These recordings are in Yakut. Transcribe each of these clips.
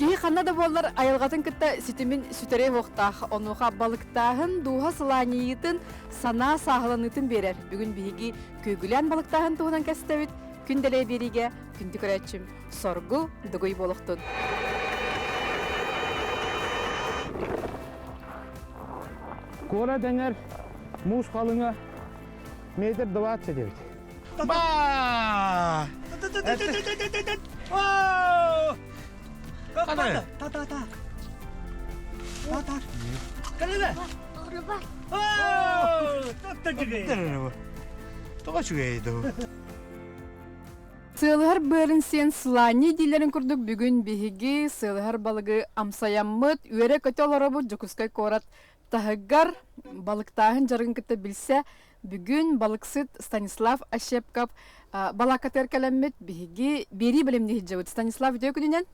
Киһи ханна да буоллар айылҕатын кытта ситимин сүтэриэ суохтаах. Онуоха балыктааһын дууһа сылаанньыйыытын, санаа сааһыланыытын биэрэр. Бүгүн биһиги күөгүлээн балыктааһын туһунан кэстэбит. Күн дэлэй биэриигэ күндү көрөөччүм Соргу Дугуй буолуохтун. Куорат эҥэр муус халыҥа метр 20 эбит. Ба! Та-та-та. Та-та. Тоҕо үчүгэй дуу? Сыалыһар быарын сиэн сылаанньый дииллэрин курдук бүгүн биһиги сыалыһар балыгы амсайаммыт, үөрэ-көтө олоробут Дьокуускай куорат таһыгар балыктааһын дьарыгын кытта билсэ бүгүн балыксыт Станислав Ощепков балааккатыгар кэлэммит биһиги биэрии бэлэмнии сылдьабыт. Станислав үтүө күнүнэн.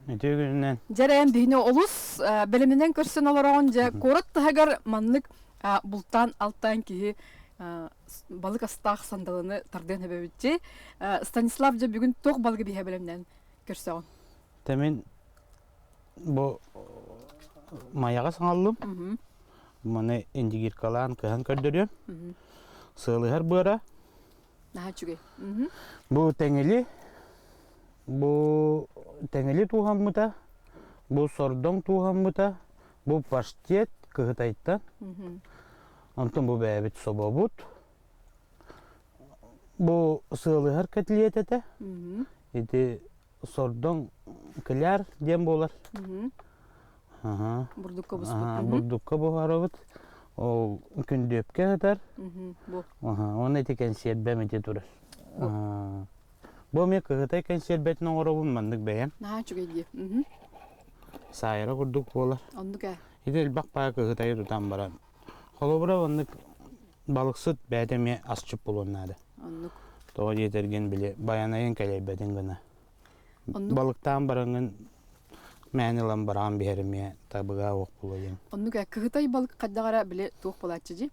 Үтүө күнүнэн. Дьэрээн биһини олус бэлэминэн көрсөн олороҕун дьэ куорат таһыгар маннык бултаан алтаан киһи балык астаах сандалыны тардыан сөбөбүтчи. Станислав дьэ бүгүн туох балыгы биһэ бэлэмнээн көрсөҕүн? Тэмин бу Майаҕа саҥаллым. Маны индигиркалаан кыһан көрдөрүөм. Сыалыһар быара. Наһаа үчүгэй. Бу тэҥили бу тэҥили тууһаммыта, бу сордоҥ тууһаммыта, бу паштет кыһытайтан. Онтон бу бэйэбит собобут. Бу сыалыһар кэтилиэт этэ. Ити сордоҥ кляр диэн буолар. Бурдукка буспут. Бурдукка буһарабыт. Ол күндүөпкэ сытар. Уонна ити кэнсиэрбэм ити турар. Бу эмиэ кыһытай кэнсиэрбэтин оҥоробун маннык бэйэм. Наһаа үчүгэй дии. Саайара курдук буолар. Оннук ээ. Ити элбэх баа кыһытайы тутан баран. Холобура оннук балыксыт бэйэтэ эмиэ асчыт буолуон наада. Оннук. Тоҕо диэтэргин били байанайын кэлэйбэтин гына. Оннук. Балыктаан бараҥҥын мээн ылан бараан биһэр эмиэ табыга уох буолуо диэн. Оннук ээ. Кыһытай балык хайдах эрэ били туох буолааччы дии.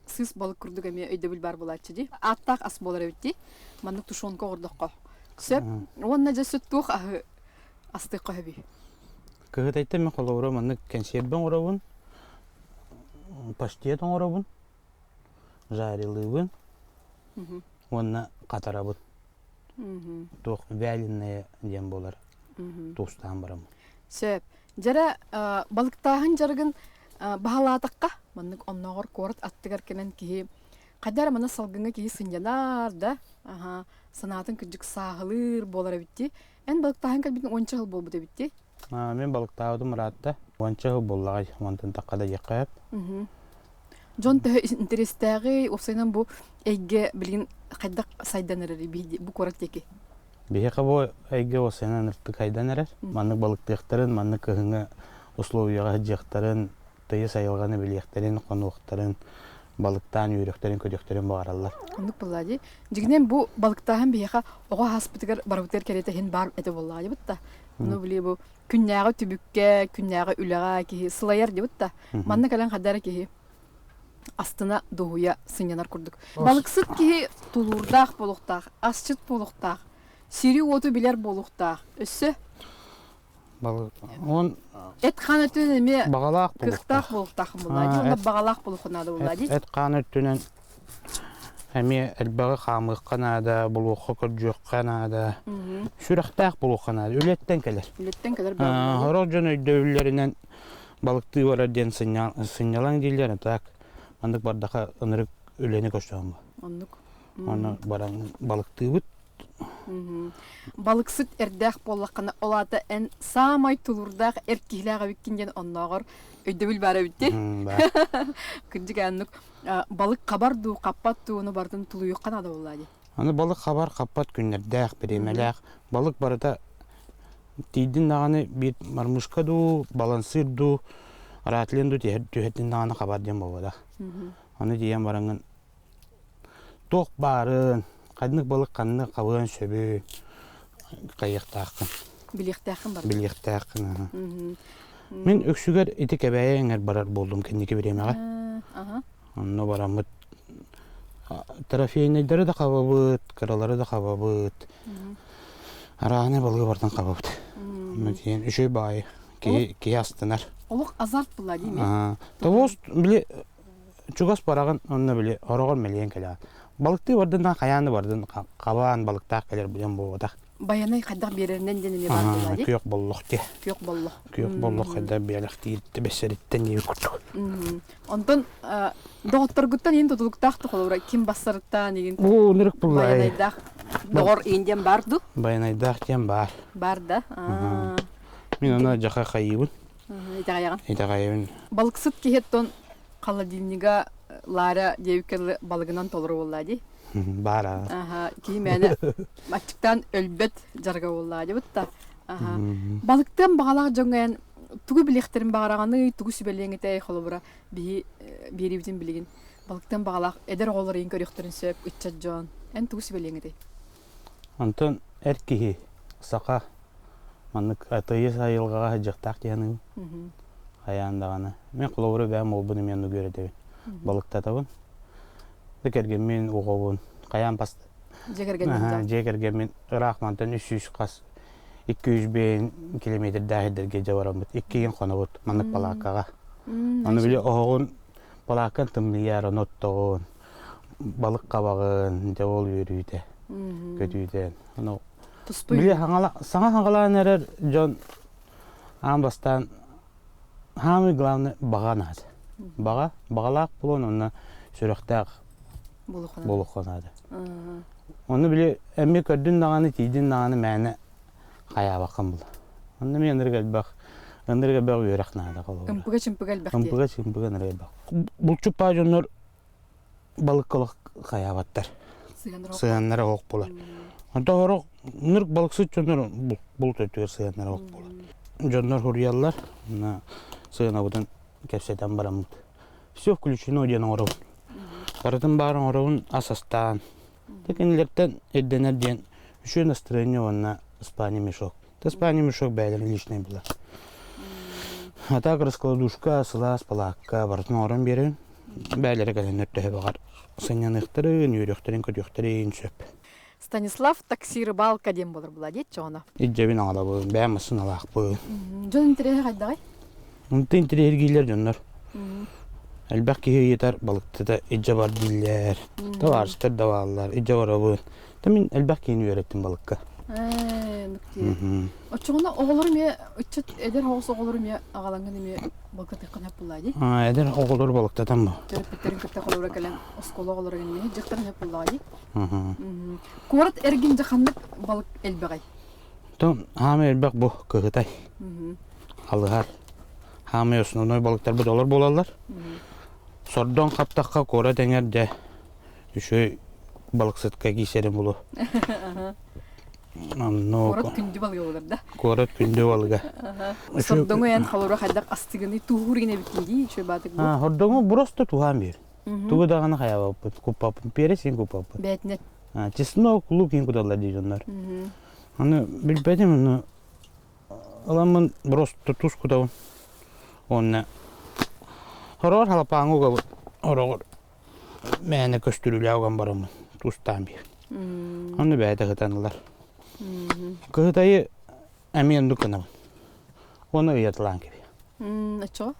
Сыыс балык курдук эмиэ өйдөбүл баар буолааччы дии. Ааттаах ас буолар эбит дии. Маннык тушенка оҥордоххо. Сөп. Уонна дьэ сүт туох аһы астыахха сөбүй? Кыһытайтан мен холобура маннык кэнсиэрбэ оҥоробун, паштет оҥоробун, жарилыыбын уонна хатарабын. Туох вяленое диэн буолар туустаан бараммын. Сөп. Дьэрэ балыктааһын дьарыгын баһылаатахха, маннык оннооҕор куорат аттыгар кэлэн киһи хайда эрэ мана салгыҥҥа киһи сынньанар да, аха, санаатын кырдьык сааһылыыр буолар эбит дии. Эн балыктааһын кэлбитин уонча сыл буолбут эбит дии. Мин балыктаабытым ыраатта. Уонча сыл буоллаҕай, уонтан тахха да диэххэ сөп. Дьон төһө интэриэстээҕий, уопсайынан бу эйгэ билигин хайдах сайдан эрэрий бу куорат диэки? Биһиэхэ бу эйгэ уопсайынан ыртык сайдан эрэр. Маннык балыктыахтарын, маннык кыһыҥҥы условияҕа сылдьыахтарын, тыйыс айылҕаны билиэхтэрин, хонуохтарын, балыктаан үөрүөхтэрин-көтүөхтэрин баҕараллар. Оннук буоллаа дии. Дьиҥинэн бу балыктааһын биһиэхэ оҕо ааспытыгар барыбытыгар кэриэтэ иһин баар этэ буоллаҕа дии да. Ону били бу күннээҕи түбүккэ, күннээҕи үлэҕэ киһи сылайар дии да. Манна кэлэн хайда эрэ киһи астына дуоһуйа сынньанар курдук. Балыксыт киһи тулуурдаах буолуохтаах, асчыт буолуохтаах, сири-уоту билэр буолуохтаах. Өссө Он эт-хаан өттүнэн эмиэ баҕалаах кыахтаах буолуохтааххын буоллаа дии. Онно баҕалаах буолуохха наада буоллаа дии. Эт-хаан өттүнэн эмиэ элбэҕи хаамыахха наада, булуохха, көрдүөххэ наада. Сүрэхтээх буолуохха наада. Үлэттэн кэлэр. Үлэттэн кэлэр Сорох дьон өйдөбүллэринэн балыктыы барар диэн сынньалаҥ дииллэр. Так маннык бардаха ынырык үлэни көрсөҕүн. Оннук. Онно баран балыктыыбыт. Балыксыт эрдээх буоллаххына, ол аата эн саамай тулуурдаах эр киһилээх эбиккин диэн оннооҕор өйдөбүл баар эбит дии. Кырдьык оннук балык хабар дуу, хаппат дуу, ону барытын тулуйуохха наада буоллаа дии. Аны балык хабар хаппат күннэрдээх, бириэмэлээх. Балык барыта тиийдин даҕаны биир мормышка дуу, балансир дуу, ратлин дуу түһэрдин даҕаны хабар диэн буолбатах. Аны тиийэн бараҥҥын туох баарын, ханнык балык ханна хабыан сөбүй, хайыахтааххын. Билиэхтээххин барда. Билиэхтээххин. Мин үксүгэр ити Кэбээйи эҥэр барар буоллум кэнники бириэмэҕэ. Онно бараммыт трофейнайдары да хабабыт, кыралары да хабабыт. Арааһынай балыгы барытын хабабыт. Онно тиийэн үчүгэй баҕайы киһи киһи астынар. Олох азарт була дии ме. Тобуос били чугас бараҕын онно били хороҕор мэлийэн кэлэҕин. Балыктыы бардын да хайаан да бардын хабаан балыктаах кэлэр билэн буолбатах. Байанай хайдах биэрэринэн диэн эмиэ баар буолла дии. Күөх боллох дии. Күөх боллох. Күөх боллох хайдах биэлэхтиир бэссэриттэн диир курдук. Онтон доҕотторгуттан иин тутулуктаах да холобура ким бассарыттаан игин Уу ынырык буллай. Байанайдаах доҕор иин диэн баар ду? Байанайдаах диэн баар. Баар да. Мин аны дьаха хайыыбын. Итэҕэйэҕин. Итэҕэйэбин. Балыксыт киһиттэн холодильнига Лара диэбиккэ балыгынан толору буолла дии. Баар аа. Киһи мээнэ аччыктаан өлбөт дьарыга буолла дии бутта. Балыктыан баҕалаах дьоҥҥо эн тугу билиэхтэрин баҕараҕыный, тугу сүбэлиэҥ этэй холобура биһи биэриибитин билигин балыктыан баҕалаах эдэр оҕолор иһин көрүөхтэрин сөп ыччат дьон эн тугу сүбэлиэҥ этэй? Онтон эр киһи саха маннык тыйыс айылҕаҕа сылдьыахтаах дии саныыбын. Хайаан даҕаны. Мин холобура бэйэм уолбун эмиэ оннук үөрэтэбин. Балыктатабын. Кэргэммин, оҕобун хайаан бас Дьиэ кэргэннин дьиэ кэргэммин ыраах мантан 300 хас 200 бэйэн километрдаах сирдэргэ дьэ бараммыт. Иккиэн хонобут маннык палааккаҕа. Ону били оһоҕун палааккан тымныйар, ону оттоҕун, балык хабаҕын, дьэ ол үөрүүтэ, көтүүтэ. Ону били саҥа хаҥалаан эрэр дьон аан бастаан Самый главный баҕа наада. Баҕа, баҕалаах буолуон уонна сүрэхтээх буолуохха наада. Ону били эмиэ көрдүн даҕаны, тиийдин даҕаны мээнэ хайаабаккын була. Онно эмиэ ынырык элбэх, ынырык элбэх үөрэх наада холобура. Ымпыга-чымпыга элбэх дии. Ымпыга-чымпыга ынырык элбэх. Булчут дьоннор балыкка олох хайаабаттар. Сыһыаннара оһох буолар. Онто сорох ынырык балыксыт дьоннор булт өттүгэр сыһыаннара оһох буолар. Дьоннор суруйаллар, сыанабытын кэпсэтэн бараммыт. Все включено диэн оҥоробун. Барытын баар оҥоробун ас астаан. Кинилэртэн ирдэнэр диэн үчүгэй настроение уонна спальный мешок. Спальный мешок бэйэлэрин личный буолар. А так раскладушка, сылаас палаакка барытын оҥорон биэрэбин. Бээлэрэ кэлэннэр төһө баҕар сынньаныахтарын, үөрүөхтэрин-көтүөхтэрин сөп. Станислав такси рыбалка диэн буолар була диэччи оно. Илдьэбин аҕалабын, бэйэм массыыналаахпын. Дьон интэриэһэ хайдаҕый? Онтон интэриэһиргииллэр дьоннор. Элбэх киһи ыйытар, балыктыта илдьэ бар дииллэр. Табаарыстар да бааллар, илдьэ барабын. Та мин элбэх киһини үөрэттим балыкка. Оччоҕуна оҕолору эмиэ ыччат эдэр оҕус оҕолору эмиэ аҕалаҥҥын эмиэ балыктатыаххын сөп буоллаа дии. Эдэр оҕолору балыктатан бу. Төрөппүттэрин кытта холобура кэлэн оскуола оҕолоро эмиэ дьахтарын сөп буоллаҕа дии. Куорат эргин дьэ ханнык балык элбэҕий? Тон хаамай элбэх бу кыһытай. Алыһар. Хаамай основной балыктарбыт олор буолаллар. Сордоҥ хаптахха куорат эҥэр дьэ үчүгэй балыксытка киисэрин булу. Онно Куорат күндү балыга буолар да. Куорат күндү балыга. Сордоҥу эн холоро хайдах астыгыный тууһуур гына эбиккин дии үчүгэй баатык бу. Хордоҥу просто туһаан биэр. Тугу даҕаны хайаабаппыт, куппаппын, перец иин куппаппыт. Бээтинэ. Чеснок, лук иин куталлар дии дьоннор. Аны билбэтим, аны ыламмын просто тус кутабын. Уонна хороҕор халапааҥҥа угабын, хороҕор мээнэ көстүрүүлээх уган бараммын тустаан биир. Онно бэйэтэ сытан ылар. Кыһытайы эмиэ оннук гынабын. Уонна ыйатылаан кэбиһ. Оччоҕо?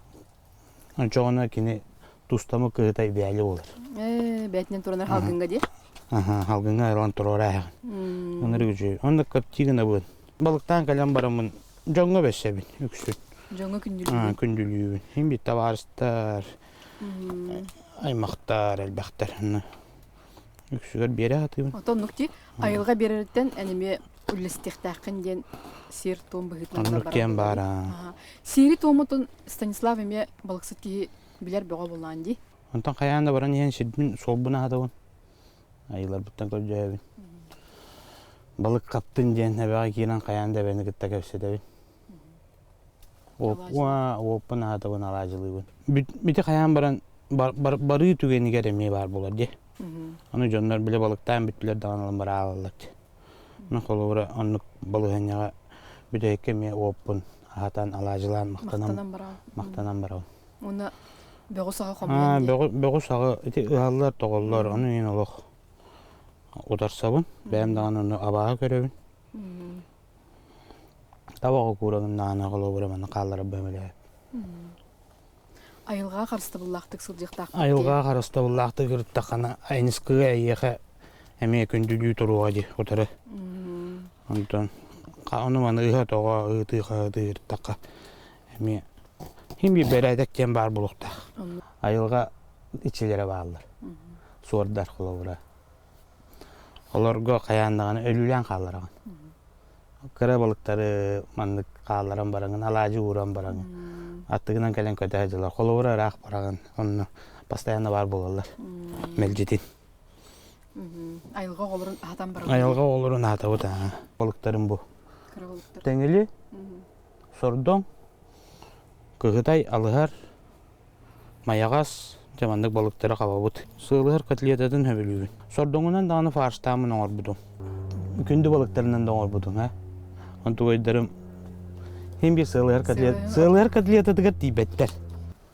Оччоҕуна кини тустамы кыһытай бэйэлэ буолар. Ээ, бэйэтинэн туранар халгыҥҥа дии. Аха, халгыҥҥа ылан туруора эһэҕин. Оннук үчүгэй. Онно коптии гынабын. Балыктаан кэлэн бараммын дьоҥҥо бэссэбин үксүн. Дьоҥҥо күндүлүүбүн. Күндүлүүбүн. Иһин бит табаарыстар, аймахтар элбэхтэр. Үксүгэр биэрэ сатыыбын. Оттон оннук дии айылҕа биэрэриттэн эн эмиэ үллэстиэхтээххин диэн сиэр-туом быһыытынан Оннук диэн баар аа. Сиэри-туомутун Станислав эмиэ балыксыт киһи билэр бөҕө буоллаҕын дии. Онтон хайаан да баран иһэн сирбин суолбун аһатабын. Айыыларбыттан көрдөһөбүн. Балык хаптын диэн эбэҕэ киирэн хайаан да эбэни кытта кэпсэтэбин. Уоппун аһатабын, алаадьылыыбын. Бити хайаан баран барыы түгэнигэр эмиэ баар буолар дии. Аны дьоннор били балыктаан бүттүлэр даҕаны ылан бараалаллар дии. Ну, холобура, оннук балаһыанньаҕа бүтэһиккэ эмиэ уоппун аһатан, алаадьылаан махтанан махтанан барабын. Уонна бөҕү-саҕы хомуйан дии. Бөҕү-саҕы ити ыһаллар, тоҕоллор, ону иһин олох утарсабын. Бэйэм даҕаны ону абааһы көрөбүн. Табаҕы куурагыннаҕына холобура манна хаалларар бөмөлөһө. Айылҕаҕа харыстабыллаахтык сылдьыахтаахпыт дии. Айылҕаҕа харыстабыллаахтык ырыттаххына айныскыга эйиэхэ эмиэ күндүлүү туруоҕа дии утары. Онтон ону маны ыһа-тоҕо ыытыы-хаһытыы ырыттахха эмиэ син биир бэрээдэк диэн баар буолуохтаах. Айылҕа иччилэрэ бааллар. Суордар холобура. Олорго хайаан даҕаны өлүүлээн хааллараҕын. Кыра балыктары маннык хаалларан бараҥын, алаадьы ууран бараҥын, аттыгынан кэлэн көтө сылдьаллар. Холобура ыраах бараҕын, онно постоянно баар буолаллар. Мэлдьитин. Айылҕа оҕолорун аһатан бараллар. Айылҕа оҕолорун аһатабыт аа. Балыктарым бу. Кыра балыктар. Тэҥили, сордоҥ, кыһытай, алыһар, Майаҕас, дьэ маннык балыктары хабабыт. Сыалыһар котлетатын сөбүлүүбүн. Сордоҥунан даҕаны фарштаамын оҥорбутум. Күндү балыктарынан да оҥорбутум, ээ. Онтугайдарым син биир сыалыһар котлет сыалыһар котлетатыгар тиийбэттэр.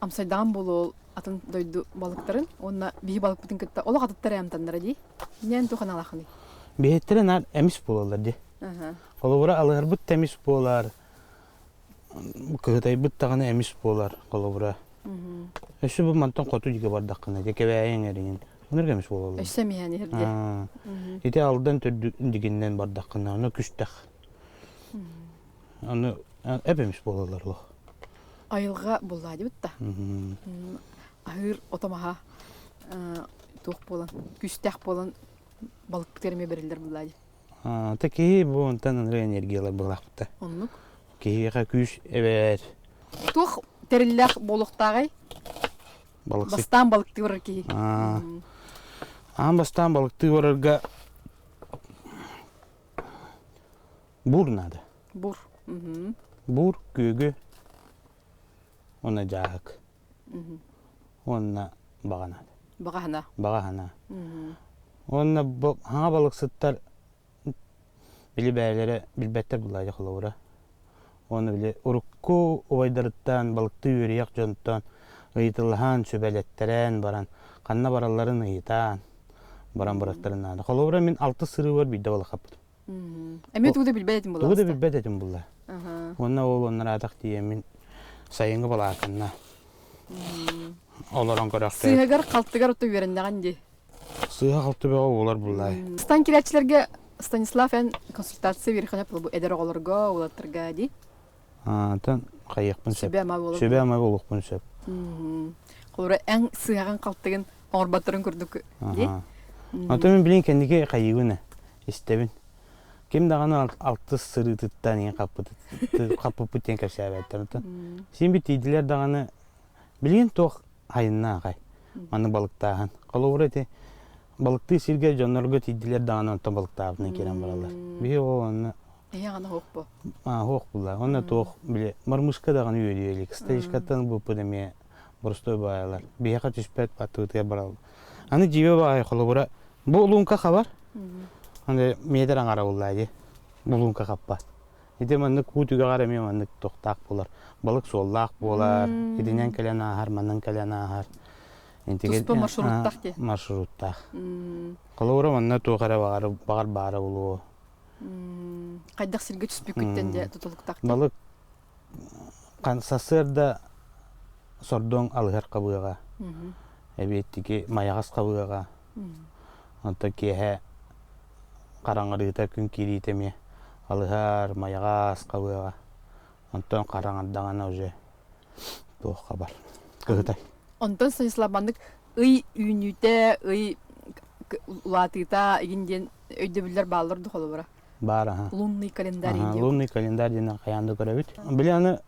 Амсайдаҕым буолуо атын дойду балыктарын уонна биһи балыкпытын кытта олох атыттар амтаннара дии. Ньэн туох аналаахыный? Биһиттэрэ наар эмис буолаллар дии. Холобура алыһарбыт да эмис буолар, Кыһытайбыт даҕаны эмис буолар, холобура. Өссө бу мантан хоту диэки бардаххына, дьэ Кэбээйи эҥэринэн ынырык эмис буолаллар. Өссө эмиһэн иһэр дии. Ити Алдан төрдү дигиннэн бардаххына, ону күстэх. Аны эп эмис буолаллар олох. Айылҕа буллаа дибит да. Аһыыр отомаһа туох буолан, күстээх буолан балыкпытыгар эмиэ бэриллэр буллаа дии. Та киһи бу онтон ынырык энергиялар буолаахпыта. Оннук. Киһиэхэ күүс эбэр. Туох тэриллээх буолуохтааҕый? Балыксыт. Бастаан балыктыы барар киһи. Аан бастаан балыктыы барарга бур надо. Бур. Бур, күөгү уонна дьааһык. Уонна баҕана. Баҕаһына. Баҕаһына. Уонна бу хаҥа балыксыттар били бэйэлэрэ билбэттэр булаайа холобура. Уонна били урукку убайдарыттан балыктыы үөрүйэх дьонтон ыйытылаһан, сүбэлэттэрэн баран, ханна баралларын ыйытаан баран бараттарын наада. Холобура мин алтыс сырыыбар биирдэ балыкаппытым. Эмиэ тугу да билбэт этим Тугу да билбэт этим булла. Уонна ол оннораатах тиийэммин сайыҥҥы балааканна олорон көрөхтөр. Сыыһагар халтыгар отто үөрэннэҕин дии. Сыыһа халты бөҕө буолар буллай. Стан кирээччилэргэ Станислав эн консультация биэриэххэ бу эдэр оҕолорго, уолаттарга дии. Антон хайыахпын сөп. Сүбэ-ама буолар. Сүбэ-ама буолуохпун сөп. Холобура эн сыыһаҕын халтыгын оҥорботторун курдук дии. Онтон мин билин кэнники хайыыбын истэбин. Ким даҕаны алтыс сырыытыттан иһин хаппыппыт диэн кэпсээбэттэр. Онтон син бит тиийдилэр даҕаны билигин туох айынна аҕай маннык балыктааһын. Холобура ити балыктыы сиргэ дьоннорго тиийдилэр даҕаны онтон балыктаабытынан киирэн бараллар. Биһи ол онно Эйэҕин оһох бу. Оһох булла. Онно туох били мормышка даҕаны үөрүү илик. Старичкаттан буппут эмиэ боростой баайалар. Биһиэхэ түспэт аттыбытыгар бараллар. Аны дьиибэ баайа холобура бу улуунка хабар. Аны метр аҥара буллаа дии. Улуунка хаппат. Ити маннык уу түгэҕэр эмиэ маннык тохтаах буолар. Балык суоллаах буолар. Итинэн кэлэн ааһар, манан кэлэн ааһар. Туспа маршруттаах дии. Маршруттаах. Холобура манна туох эрэ баҕар, баҕар баара буолуо. Хайдах сиргэ түспүккүттэн дьэ тутулуктаах Балык сарсыарда сордоҥ алыһар хабыаҕа, эбиэттики майаҕас хабыаҕа, онтон киэһэ хараҥарыыта күн киириитэ эмиэ алыһар, майаҕас хабыаҕа, онтон хараҥардаҕына уже туох хабар кыһытай. Онтон Станислав маннык ый үүнүүтэ, ый улаатыыта игин диэн өйдөбүллэр бааллар дуу холобура? Баар аха. Лунный календарь диэн. Лунный календарь диэн хайаан да көрөбүт. Били аны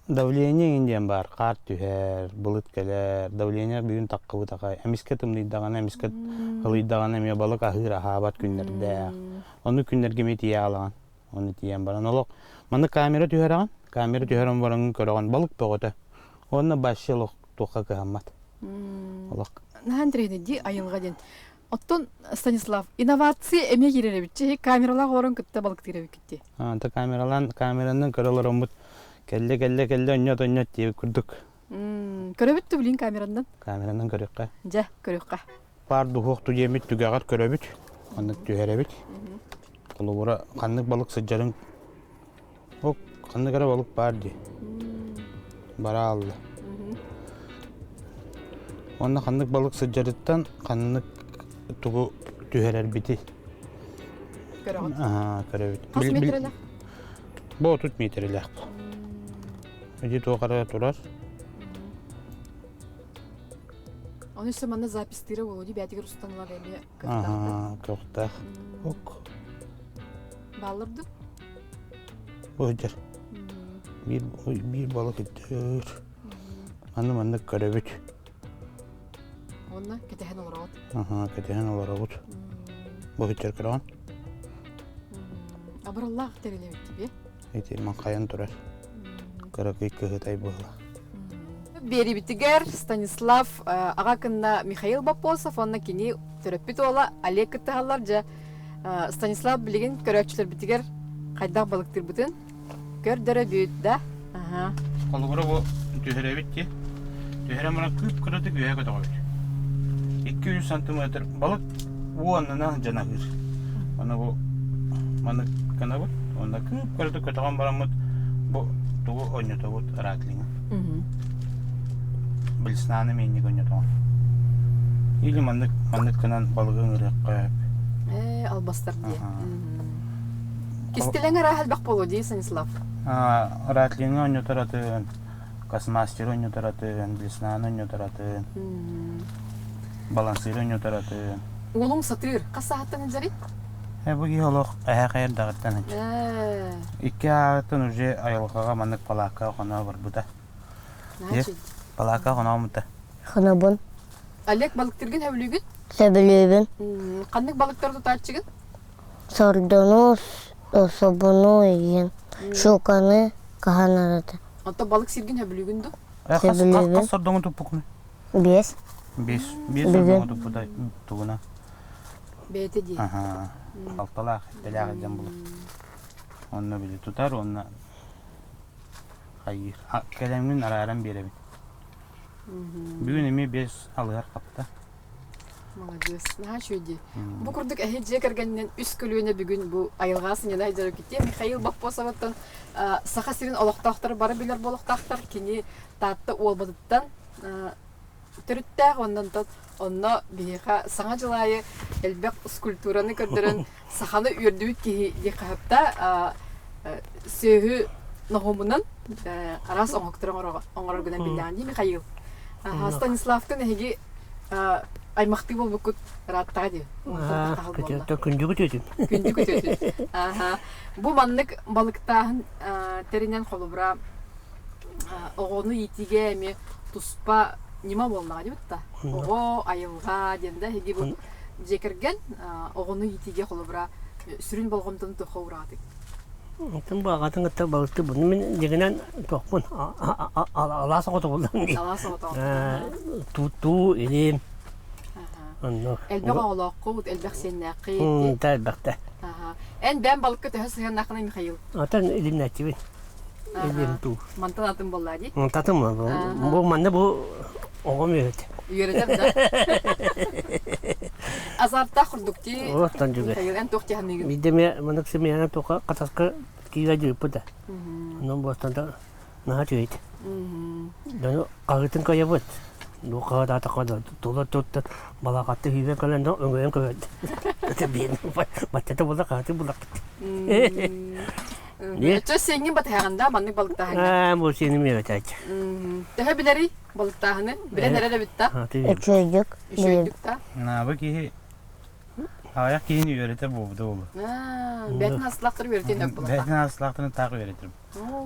давление иҥин диэн баар. Хаар түһэр, былыт кэлэр, давление бүгүн таххыбыт аҕай. Эмискэ тымныйдаҕына, эмискэ ылыйдаҕына эмиэ балык аһыыр аһаабат күннэрдээх. Ону күннэргэ эмиэ тиийэ аалаҕын. Ону тиийэн баран олох манна камера түһэрэҕин, камера түһэрэн бараҥҥын көрөҕүн балык бөҕөтө. Уонна вообще олох туохха кыһаммат. Олох. Наһаа интэриэһинэй дии айылҕа диэн. Оттон Станислав, инновация эмиэ киирэр эбит камералаах олорон кытта балыктыыр эбиккит дии. Ата камералаан камеранан көрө олороммут кэллэ кэллэ кэллэ онньот онньот диэбит курдук. Көрөбүт да билин камеранан? Камеранан көрүөххэ. Дьэ, көрүөххэ. Паар дуһуох тудиэмит түгэҕэр көрөбүт, оннук түһэрэбит. Холобура ханнык балык сылдьарын. Ок, ханнык эрэ балык баар дии. Бара аалла. Уонна ханнык балык сылдьарыттан ханнык тугу түһэрэрбитий? Көрөҕүт. Аа, көрөбүт. Хас метрэлээх? Бу 30 метрэлээх. Ити туох эрэ турар. Ону өссө манна запистыыра буолуо дии бээтигэр устан ылар эмиэ кыахтаах. Аа, кыахтаах. Ок. Бааллар дуу? Сылдьар. Биир, биир балык ирдүүр. Аны маннык көрөбүт. Уонна кэтэһэн олороҕут. Аха, кэтэһэн олоробут. Бу сылдьар көрөҕүн. Абыраллаах тэрилэбит тебе. Ити маҥхайан турар. Кыракый кыһытай буолла. Биэрибитигэр Станислав аҕа кынна Михаил Боппосов уонна кини төрөппүт уола Олег кыттыһаллар. Дьэ, Станислав билигин көрөөччүлэрбитигэр хайдах балыктыырбытын көрдөрөбүт да. Аха. Холобура бу түһэрэбит дии. Түһэрэн баран кып-кыратык үөһэ көтөҕөбүт. 200 сантиметр балык уу аннынан дьанаһыыр. Аны бу маннык гынабыт. Уонна кып-кыратык көтөҕөн бараммыт бу тугу онньотобут ратлиҥы. Блеснаны миинньик онньотоҕун. Или маннык маннык гынан балыгы ыҥырыахха сөп. Ээ, албастар диye. Кистэлэҥ арааһа элбэх буолуо дии, Станислав. Ратлиҥы онньотор атын, космастеры онньотор атын, блеснаны онньотор атын, балансиры онньотор атын. Уолуҥ сатыыр. Хас сааһыттан илдьэрий? Э, бу киһи олох эһэ эрдэҕиттэн Икки ааҕыттан уже айылҕаҕа маннык палаакка хоно барбыта. Палаакка хонооммута. Хонобун. Олег, балыктыргын сөбүлүүгүн? Сөбүлүүбүн. Ханнык балыктары тутааччыгын? Сордону, собону иин, щуканы хаһан арата. Онтон балык сиргин сөбүлүүгүн дуу? Сөбүлүүбүн. Хас сордоҥу туппукуну? Биэс. Биэс. Биэс сордоҥу туппута тугуна? Бэйэтэ дии. Аха. Алталаах, элээх илдьэн булар. Онно били тутар уонна хайыыр. Кэлэммин арааран биэрэбин. Бүгүн эмиэ биэс алыһар хапта. Маладьыас, наһаа үчүгэй дии. Бу курдук эһи дьиэ кэргэнинэн үс көлүөнэ бүгүн бу айылҕа сынньана сылдьар Михаил Боппосовыттан Саха сирин олохтоохторо бары билэр буолуохтаахтар. Кини Таатта Уолбатыттан төрүттээх оннон онно биһиэхэ Саҥа дьыл аайы элбэх скульптураны көрдөрөн саханы үөрдүбүт киһи диэххэ сүөһү ноһуомунан араас оҥоһуктары оҥороргунан биллэҕин дии Михаил. Станиславтан эһиги аймахтыы буолбуккут ырааттаҕа дии. Күндү күтүөтүн. Күндү күтүөтүн. Бу маннык балыктааһын тэринэн холобура оҕону иитиигэ эмиэ туспа ньыма буоллаҕа дии бутта. Оҕо, айылҕа диэн да эһиги бу дьиэ кэргэн оҕону иитиигэ холобура сүрүн болҕомтону туохха уураатык? Оттон бу аҕатын кытта балыктыыбын. Мин дьиҥинэн туохпун алаас оҕото буоллам дии. Алаас оҕото. Туу, илим. Онно. Элбэх оҕолооххут, элбэх сиэннээххит. Та элбэхтэ. Эн бэйэм балыкка төһө сыһыаннааххыный Михаил? Отон илимнээччибин. Илим туу. Мантан атын буоллаа дии? Татым бу манна бу оҕом үөрэтэ. Үөрэтэр да? Азартаах курдук дии. Оттон дьүгэ. Михаил, эн туох дьаһаныыгын? Биирдэ эмиэ маннык сымыйанан туохха хатаска киирэ дьыыппыта. Онон буостан да наһаа үчүгэй. Дьону хаһыытын кыайабыт. Бу хаһыатаатахха да тула туттан балаҕатты сүүрэн кэлэн өҥөйөн көбөт. Баччата буолла хаһыаты буллахпыт. Өчө сиэҥҥин батыһаҕын да маннык балыктааһыҥҥа? Ээ, бу сиэним үөрэтээччи. Төһө билэрий балыктааһыны? Билэн эрэр эбит да? Үчүгэйдик. Үчүгэйдик да? Наабы киһи аҕыйах киһини үөрэтэр буолбута буолуо. Бэйэтин аслаахтары үөрэтиэн өп буолла. Бэйэтин аслаахтарын таах үөрэтэр.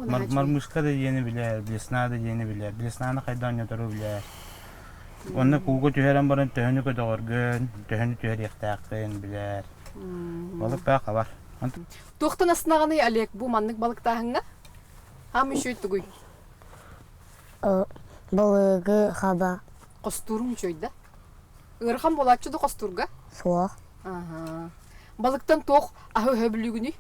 Мормышка да диэни билэр, блесна да диэни билэр, блеснаны хайдах оонньотору билэр. Онно кууга түһэрэн баран төһөнү көтөҕөргүн, төһөнү түһэриэхтээххин билэр. Балык баа хабар. Туохтан астынаҕыный Олег бу маннык балыктааһыҥҥа? Хаам үчүгэй тугуй? Балыгы хаба. Хостууруҥ үчүгэй да? Ыарахан буолааччы да хостуурга? Суох. Балыктан туох аһы өһөбүлүүгүнүй?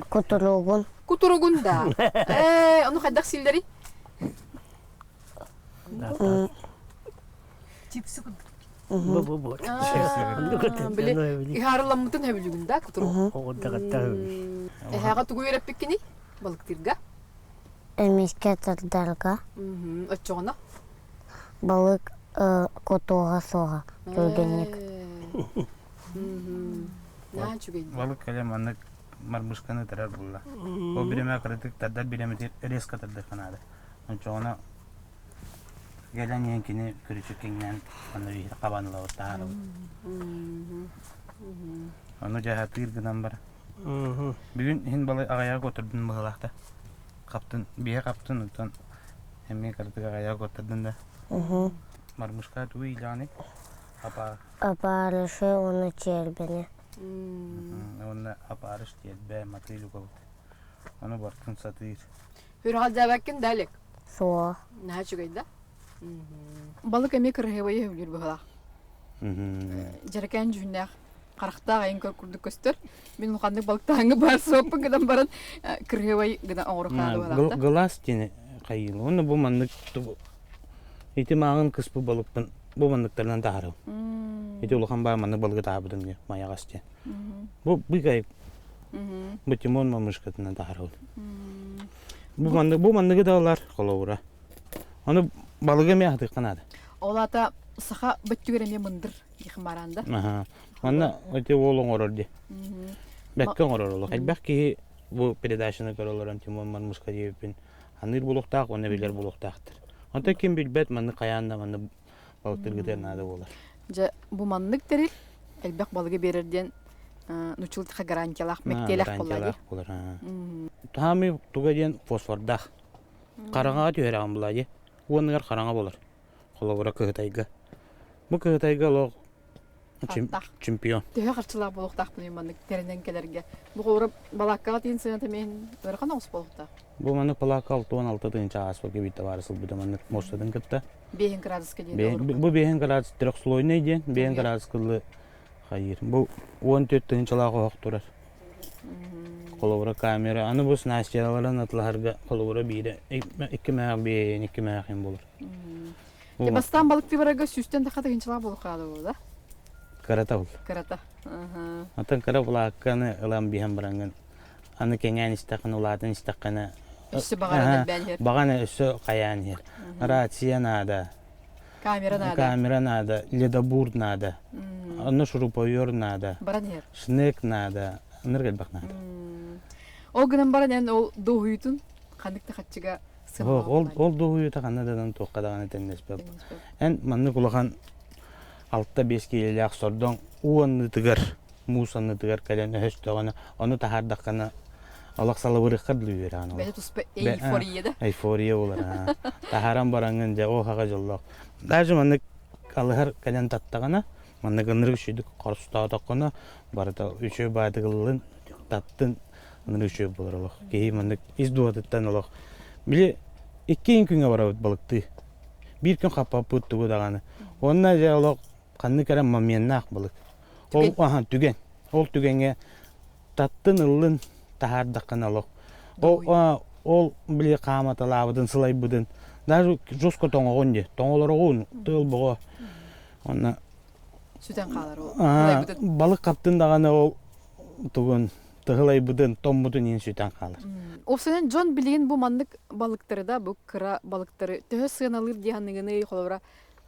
Кутуругун. Кутуругун да. Ээ, ону хайдах сииллэрий? Чипсы курдук. Бу бу бу. Били ыһаарыламмытын сөбүлүүгүн да кутурук? Эһээҕэ тугу үөрэппиккиний балыктыырга? Эмискэ тардарга. Оччоҕуна? Балык кутуоҕа суоҕа түргэнник. Наһаа үчүгэй. Балык кэлэ маннык мармышканы ытырар буолла. Ол бириэмэ кыратык тардар бириэмэтигэр резко тардыахха наада. Оччоҕуна Кэлэн иһэн кини күрүчүк киҥнээн онно биһиги хабан ылабыт таһаарабыт. Ону дьаһатыыр гынан бар. Бүгүн иһин балай аҕыйаҕы отурдун быһыылаах да. Хаптын, биһи хаптын, оттон эмиэ кыратык аҕыйаҕы оттурдун да. Мармышка тугу иилэҕиний? Апа. Опарышы уонна чиэрбэни. Уонна опарыш тиэрбэ, матыыл угабыт. Ону бартын сатыыр. Сүрэҕэлдьээбэккин да Олег? Суох. Наһаа үчүгэй да? Балык эмиэ кыраһыабайы сөбүлүүр быһыылаах. Дьэрэкээн дьүһүннээх, харахтаах айын көр курдук көстөр. Мин улаханнык балыктааһыҥҥа баар суоппун гынан баран кыраһыабай гына оҥоро хаалы быһыылаах да. Глаз диэни хайыын. Уонна бу маннык ити мааҕын кыспы балыкпын бу манныктарынан таһаарабын. Ити улахан баа маннык балыгы таһаабытым диye майаҕас диэн. Бу быыкай Бу Тимон мамышкатынан таһарабын. Бу маннык бу манныгы да ылар холобура. Ону балыгы эмиэ аһатыахха наада. Ол аата саха бөттүгэр эмиэ мындыр диэхин бараан да. Аха. Манна ити уол оҥорор дии. Бэккэ оҥорор олох. Элбэх киһи бу передачаны көрө олорон Тимон Мармушка диэбиппин аныыр буолуохтаах уонна билэр буолуохтаахтар. Онтон ким билбэт маннык хайаан да маннык балыктыргытыан наада буолар. Дьэ, бу маннык тэрил элбэх балыгы биэрэр диэн нуччалыы гарантиялаах, мэктиэлээх буолла дии. Таамый туга диэн фосфордаах. Хараҥаҕа түһэрэҕин буолла дии. Уонугар хараҥа буолар. Холобура кыһытайга. Бу кыһытайга олох чемпион. Төһө харчылаах буолуохтаахпыный маннык тэринэн кэлэргэ? Бу холобура балааккаҕа тиийэн сыаната эмиэ ыарахан оҕус буолуохтаах. Бу маннык балаакка 66 тыһыынча ааспакка биир табаары сылбыта маннык муостатын кытта. Биэһин градуска диэн Бу биэһин градус трехслойный диэн биэһин градус кыллы хайыыр. Бу 14 тыһыынчалаах оһох турар. Холобура камера. Аны бу снастияларын атылаһарга холобура биирэ икки мээх биэйэн икки мээх буолар. Бастаан балыктыы барарга сүүстэн тахха тыһыынчалаах буолуох хаала буолла. Кырата ол. Кырата. Атын кыра булаакканы ылан биһэн бараҥҥын аны кэҥээн истэххинэ улаатан истэххинэ өссө баҕаран элбээн иһэр. Баҕан өссө хайаан иһэр. Рация наада. Камера наада. Камера наада, ледобур наада. Онно шуруповерт наада. Баран иһэр. Шнек наада. Ынырык элбэх наада. Ол гынан баран эн ол дуоһуйутун ханнык да хаччыга Ол ол дуоһуйута ханна даҕаны туохха даҕаны тэннэспэт. Эн маннык улахан 6-5 киилэлээх сордоҥ уу аннытыгар муус аннытыгар кэлэн өһөстөҕүнэ ону таһаардаххына олох салыбырыахха дылы үөрэҕин олох. Бэйэ туспа эйфория да? Эйфория буолар. Таһааран бараҥҥын дьэ оо дьоллоох. Даже маннык алыһар кэлэн таттаҕына маннык ынырык үчүгдүк хостоотоххуна барыта үчүгэй баатыгыллын таттын ынырык үчүгэй буолар олох. Киһи маннык ис дууһатыттан олох били икки күҥҥэ барабыт балыктыы. Биир күн хаппаппыт тугу даҕаны. Уонна дьэ олох ханнык эрэ моменнаах балык. Ол аһан түгэн. Ол түгэҥҥэ таттын ыллын таһаардаххына олох. Ол ол били хааматалаабытын сылайбытын даже жестко тоҥоҕун дии. Тоҥолороҕун тыал боҕо. Онно сүтэн хаалар ол. Балык хаптын даҕаны ол тугун тыһылайбытын, томмутун иһин сүтэн хаалар. Уопсайынан дьон билигин бу маннык балыктары да, бу кыра балыктары төһө сыаналыыр дии саныыгыный, холобура,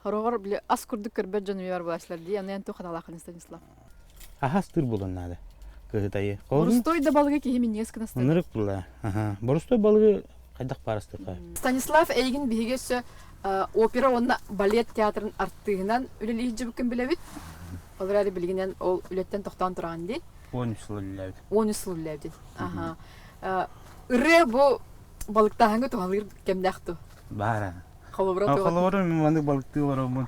Хороҕор били ас курдук көрбөт дьон үйэр буолааччылар дии, аны эн туох аналааххын Станислав? Аһастыыр буолан наада. Кыһытайы. Борустой да балыгы киһи минньигэс гына астыыр. Ынырык була. Аха. Борустой балыгы хайдах баарыстыха? Станислав эйигин биһиги өссө опера уонна балет театрын артыыһынан үлэлии сылдьыбыккын билэбит. Ол эрээри билигинэн ол үлэттэн тохтоон тураҕын дии. 13 сыл үлэлээбит. 13 сыл үлэлээбит. Аха. Ырыа бу балыктааһыҥҥа туһалыыр кэмнээх ту? Баара. Холобура туох? Холобура мин маннык балыктыы олороммун.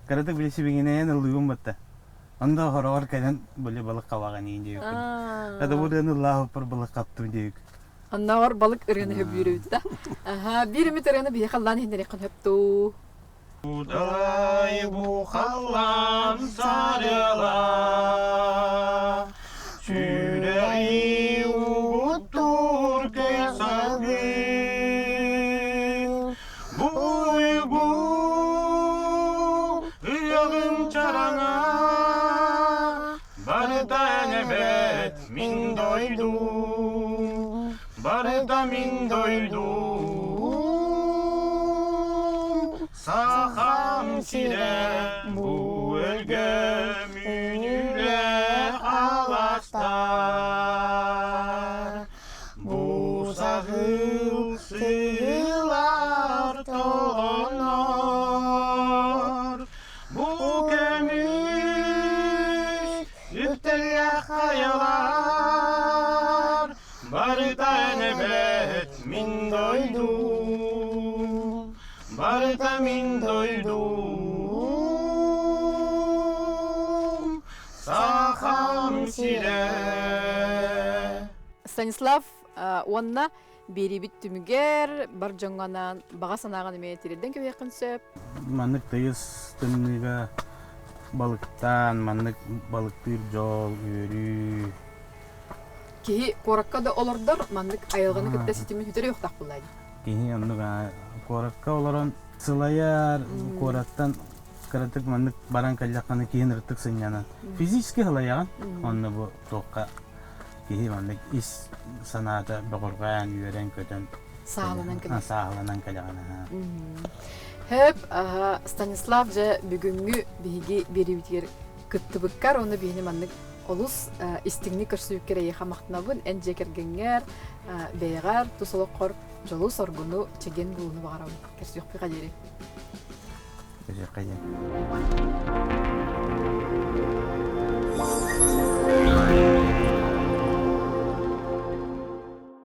Кыратык били сибиҥинэйэн ыллыыбын батта. Онно хороҕор кэлэн били балык хабаҕын иин диэбиккин. Это бу ырыаны ыллаабыппар балык хаптым диэбик. Оннооҕор балык ырыаны сөбүлүүр эбит да. Аха, биир эмит ырыаны биһиэхэ ыллаан иһиннэриэххин сөп дуу? Удалай бу халлаан сарыала Сүрэҕи угуттуур көй салгын Буйгу ыйаҕын чараҥ. Барыта мин дойдум, Сахам сирэ бу өлгөм үүнүүлээх аластар. Бу саһыл сыылар толоннор, Бу көмүс үктэллээх хайалар, Барыта эбэт мин дойдум, барыта мин дойдум, Сахам сирэ. Станислав уонна биэриибит түмүгэр бар дьоҥҥо анаан баҕа санааҕын эмиэ тириэрдэн кэбиһиэххин сөп. Маннык тыйыс тымныыга балыктаан, маннык балыктыыр дьол, үөрүү. Киһи куоракка да олордор, маннык айылҕаны кытта ситимин сүтэрэ уохтаах буоллаа дии. Киһи оннук куоракка олорон сылайар, куораттан кыратык маннык баран кэллэххинэ киһи ырытык сынньанан. Физически сылайаҕын, онно бу туохха киһи маннык ис санаата бөҕөрҕөөн, үөрэн-көтөн сааһыланан кэлэр. Сааһыланан кэлэҕин. Хөп, Станислав дьэ бүгүҥҥү биһиги биэриибитигэр кыттыбыккар уонна биһини маннык олус истиҥник көрсүбүккэр эйиэхэ махтанабын. Эн дьиэ кэргэҥҥэр, бэйэҕэр, тус олоххор дьолу-соргуну, чэгиэн буолууну баҕарабын. Көрсүөхпүт диэри. Көрсүөххэ диэри.